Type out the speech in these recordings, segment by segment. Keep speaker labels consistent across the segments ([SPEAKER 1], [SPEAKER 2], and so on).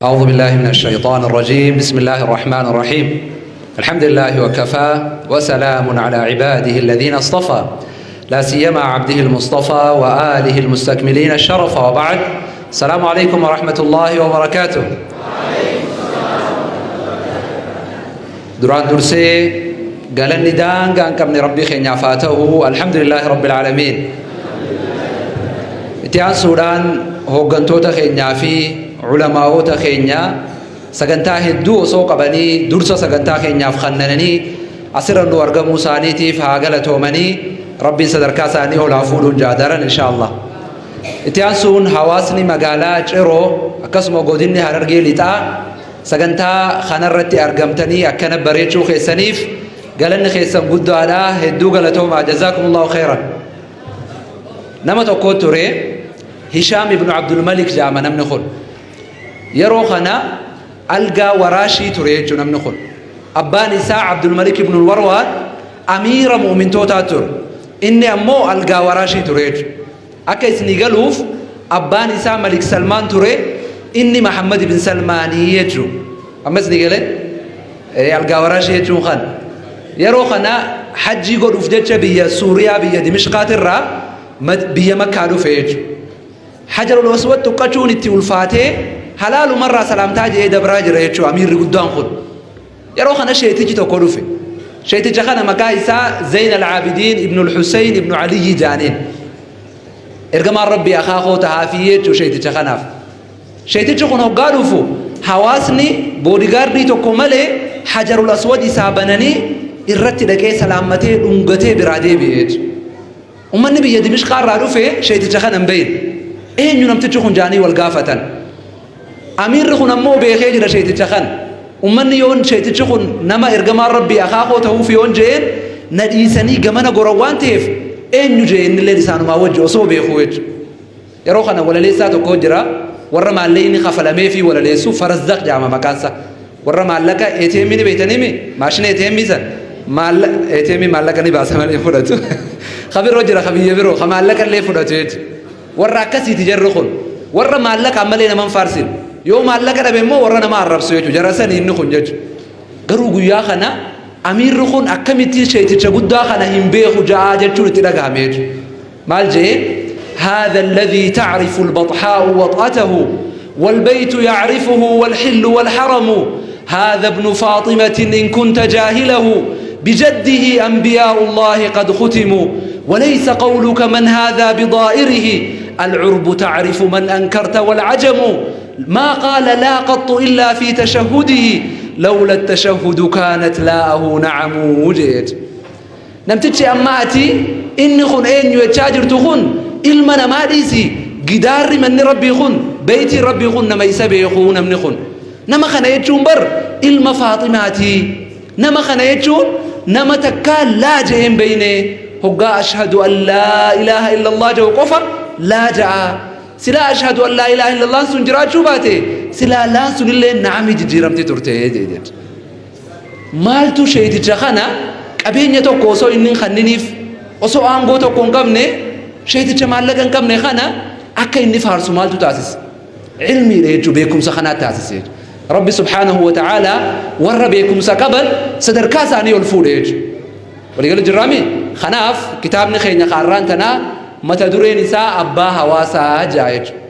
[SPEAKER 1] أعوذ بالله من الشيطان الرجيم. بسم الله الرحمن الرحيم. الحمد لله وكفى، وسلام على عباده الذين اصطفى، لا سيما عبده المصطفى وآله المستكملين الشرف، وبعد. السلام عليكم ورحمة الله وبركاته. Duraan dursee galanni daangaa hin qabne Rabbii keenyaaf haa ta'u. Alhamdulillaahi Rabbil Aalamiin. Itti aansuudhaan hooggantoota keenyaa fi culamaa'ota keenya sagantaa hedduu osoo qabanii dursa sagantaa keenyaaf kannananii asirra nu argamuu isaaniitiif haa galatoomanii, Rabbiin sadarkaa isaanii ol haa fuudhuun jaadaran insha Allah. Itti aansuun hawaasni magaalaa Ciroo akkasuma godinni Harargee Lixaa sagantaa kanarratti argamtanii akkana bareechuu keessaniif galanni keessan guddaadha, hedduu galatoomaa, jazaakumullahu khairan. Nama tokko ture, Hishaam ibnu Abdulmalik jedhama. Namni kun yeroo kana algaa waraashii ture jechuudha. Namni kun abbaan isaa Abdulmalik ibnu Warwaan amiira mu'mintootaa ture, inni ammoo algaa waraashii ture jechuudha. Akka isinii galuuf, abbaan isaa Malik Salmaan ture, inni Mahammad ibn Salmaanii jechuudha. Amma isinii galee algaa waraashii jechuun kan yeroo kana hajjii godhuuf jecha biyya Suuriyaa, biyya Dimishqaatirraa biyya Makkaa dhufe jechuudha. Hajarul Aswad tuqqachuun itti ulfaatee halaalumarraa salaamtaa jedhee dabraa jira jechuudha amiirri guddaan kun. Yeroo kana sheetichi tokko dhufe. Sheeticha kana maqaa isaa Zayn al-Aabidiin ibn al-Husayn ibn Aliyyi jaaniin. Ergamaan Rabbii akaakoo tahaafii jechuudha sheeticha kanaaf. Sheetichi kun hoggaa dhufu hawaasni bodyguard tokko malee Hajarul Aswad isaa bananii irratti dhaqee salaammatee dhungatee biraa deebi'e jechuudha. Uummanni biyya Dimishqaa irraa dhufe sheeticha kana hin beekne. Eenyu namtichi kun jaanii wal gaafatan. Amiirri kun ammoo beekee jira sheeticha kana. Uummanni yoon sheetichi kun nama ergamaan Rabbii akaakoo ta'uuf yoon je'een na dhiisanii gamana goran waan ta'eef, eenyu jee innilleen isaanumaa wajji osoo beekuu jechuudha. Yeroo kana walaleessaa tokko jira, warra maallaqni kafalamee fi walaleessu, Farazdaq jedhama maqaansa. Warra maallaqa ATM ni beektanii maashina ATM san ATM maallaqa ni baasa malee fudhatu. Ka biroo jira, ka biyya biroo ka maallaqa illee fudhatu jechuudha. Warra akkasiiti jarri kun. Warra maallaqa malee nama hin faarsin. Yoo maallaqa dhabe immoo warra nama arrabsu jechuudha. Jara sanii inni kun jechuudha. Garuu guyyaa kana amiirri kun akkamitti sheeticha guddaa kana hin beeku ja'aa jechuun itti dhagahame jechuudha. Maal jee? هذا الذي تعرف البطحاء وطأته والبيت يعرفه والحل والحرم، هذا ابن فاطمة إن كنت جاهله، بجده أنبياء الله قد ختموا، وليس قولك من هذا بضائره، العرب تعرف من أنكرت والعجم، ما قال لا قط إلا في تشهده، لولا التشهد كانت لاءه نعم. وجيت namtichi amma ati inni kun eenyu jechaa jirtu kun ilma namaa dhiisi, gidaarri manni Rabbii kun, beeytiin Rabbii kun nama isa beekuu. Namni kun, nama kana jechuun bar ilma Faaximaati. Nama kana jechuun nama takkaa laa jee hin beeyne, hoggaa ashhadu an laa ilaaha illallah jedhu qofa laa ja'a. Silaa ashhadu an laa ilaaha illallah sun jiraachuu baate, silaa laan sunillee na'amii jijjiiramti turte jedhe. Maaltu sheeticha kana qabeenya tokko osoo inni hin kanniniif, osoo aangoo tokko hin qabne, sheeticha maallaqa hin qabne kana akka inni faarsu maaltu taasise? Ilmiidha jechuun beekumsa kanaa taasise. Rabbi subhaanahu wa ta'aalaa warra beekumsa qaban sadarkaa isaanii ol fuudhe jechuudha. Waliigala jirraami? Kanaaf kitaabni keenya kaarraan tanaa mata dureen isaa abbaa hawaasaa jaa jechuudha.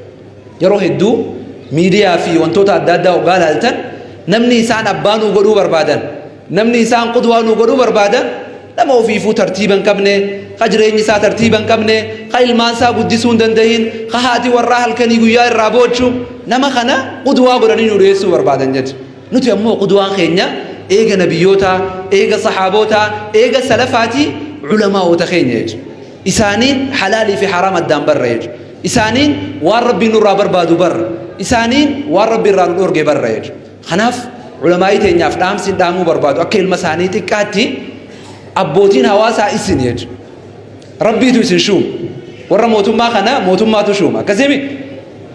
[SPEAKER 1] Yeroo hedduu miidiyaa fi wantoota adda addaa hoggaa ilaaltan, namni isaan abbaa nuu godhuu barbaadan, namni isaan qudwaa nuu godhuu barbaadan, nama ofiifuu tartiiba hin qabne, ka jireenyi isaa tartiiba hin qabne, ka ilmaan isaa guddisuu hin dandahin, ka haati warraa halkanii guyyaa irraa boochu, nama kana qudwaa godhanii nu dhiyeessuu barbaadan jechuudha. Nuti ammoo qudwaan keenya eega nabiyyoota, eega saxaaboota, eega salafaatii culamaa'ota keenya jechuudha. Isaaniin halaalii fi haraam addaan barra jechuudha. Isaaniin waan Rabbiin nurraa barbaadu barra. Isaaniin waan Rabbi irraa nu dhorge barra jechuudha. Kanaaf culamaa'ii teenyaaf dhaamsi dhaamuu barbaadu, akka ilma isaanii xiqqaatti, abbootiin hawaasaa isin jechuudha. Rabbiitu isin shuuma. Warra mootummaa kana mootummaatu shuuma. Akkasimi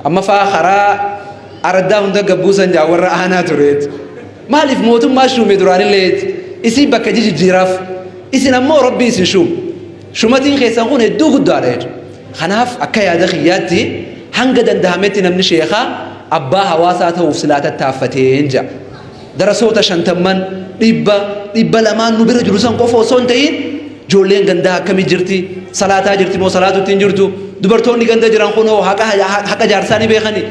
[SPEAKER 1] amma faa karaa araddaa hunda gabbuusan jaa warra aanaa ture. Maaliif mootummaa shuume duraanillee isin bakka jijjiiraaf, isin ammoo Rabbii isin shuuma. Shumatiin keessan kun hedduu guddaadha jechuudha. Kanaaf akka yaada kiyyaatti hanga danda'ametti namni sheekaa Abbaa hawaasaa ta'uuf silaa tattaaffateen jedha. Darasoota 50, 100, 200n nu bira jiru san qofa osoo hin ta'in, ijoolleen gandaa akkamii jirti? Salaataa jirti moo salaatutti hin jirtu? Dubartoonni ganda jiran kunoo haqa jaarsaa ni beekani?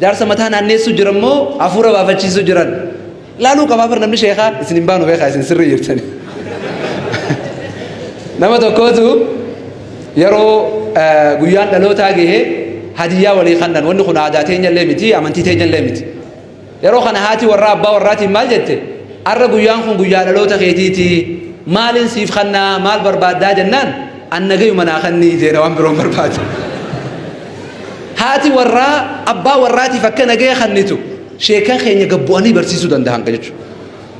[SPEAKER 1] Jaarsa mataa naanneessu jiran moo hafuura baafachiisu jiran? Laaluu qabaa bar namni sheekaa. Isin hin baanu, beekaa, isin sirrii jirtani. Nama tokkootu yeroo guyyaan dhalootaa gahe hadiyyaa walii kannan. Wanni kun aadaa teenyallee miti, amantii teenyallee miti. Yeroo kana haati warraa abbaa warraatiin maal jette? "Arra guyyaan kun guyyaa dhaloota keetiiti, maaliin siif kannaa, maal barbaaddaa?" jennaan, "An nagayuma naa kannii" jeena, "waan biroon barbaadu." Haati warraa abbaa warraatiif akka nagaya kannitu sheekan keenya gabbu'anii barsiisuu danda'an jechuudha.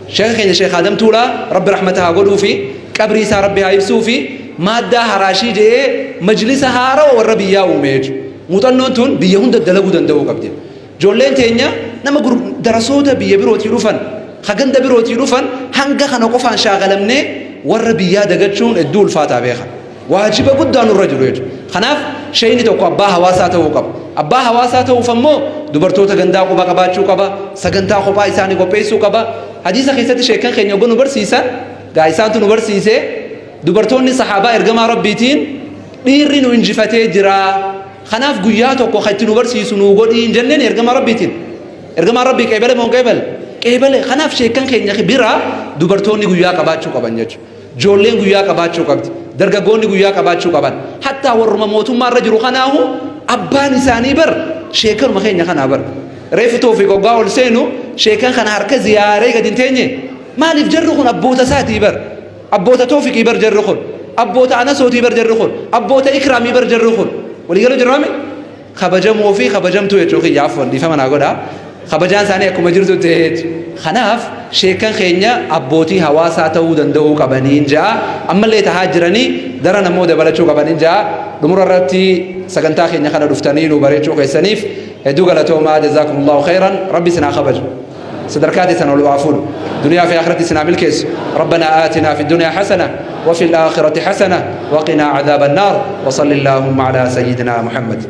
[SPEAKER 1] Sheeka keenya Sheekh Adam Tuulaa, Rabbi rahmata haa godhuu fi qabrii isaa Rabbi haa ibsuu fi, maaddaa haraashii jedhee majlisa haarawa warra biyyaa uume jechuudha. Muuxannoon tun biyya hunda dalaguu danda'uu qabdi. Ijoolleen teenya nama darasoota biyya birootii dhufan, haganda birootii dhufan, hanga kana qofaan shaakalamnee warra biyyaa dagachuun hedduu ulfaataa beeka. Waajiba guddaa nurra jiru jechuudha. Kanaaf sheeyni tokko abbaa hawaasaa ta'uu qaba. Abbaa hawaasaa ta'uuf ammoo dubartoota gandaa quba qabaachuu qaba. Sagantaa kophaa isaanii qopheessuu qaba. Hadiisa keessatti sheekan keenya oguu nu barsiisan, gaa isaantu nu barsiise, dubartoonni sahaabaa ergamaa Rabbiitiin, "Dhiirri nu injifatee jira. Kanaaf guyyaa tokko kan itti nu barsiisu nu godhii" hin jenneen ergamaa Rabbiitiin? Ergamaan Rabbii qeebale moo hin qeebale? Qeebale. Kanaaf sheekan keenya bira dubartoonni guyyaa qabaachuu qaban jechuudha. Ijoolleen guyyaa qabaachuu qabdi. Dargaggoonni guyyaa qabaachuu qaban. Hattaa warruma mootummaa irra jiru kanaahu abbaan isaanii bar sheekanuma keenya kanaa bar. Reefu Toofiq hoggaa ol seenu sheekan kana harka ziyaaree gadi hin teenye. Maaliif? Jarri kun abboota isaatii bar. Abboota Toofiqii bar jarri kun. Abboota Anasootii bar jarri kun. Abboota Ikraamii bar jarri kun. Waliigaluu jirraami? Kabajamoo fi kabajamtuu jechuu kiyya, afwan, dhiifama naa godhaa. Kabajaan isaanii akkuma jirtu ta'eet. Kanaaf sheekan keenya abbootii hawaasaa ta'uu danda'uu qabaniin ja'a. Ammallee tahaa jiranii, daran ammoo dabalachuu qabaniin ja'a. Dhumura irratti sagantaa keenya kana dhuftanii nu bareechuu keessaniif hedduu galatoomaa. Jazaakumullahu khayran. Rabbi isin haa kabaju. Sadarkaa teessan ol waa fuudhu. Duniyaa fi akhiratti isin haa milkeessu. ربنا آتنا في الدنيا حسنة وفي الآخرة حسنة وقنا عذاب النار وصل اللهم على سيدنا محمد.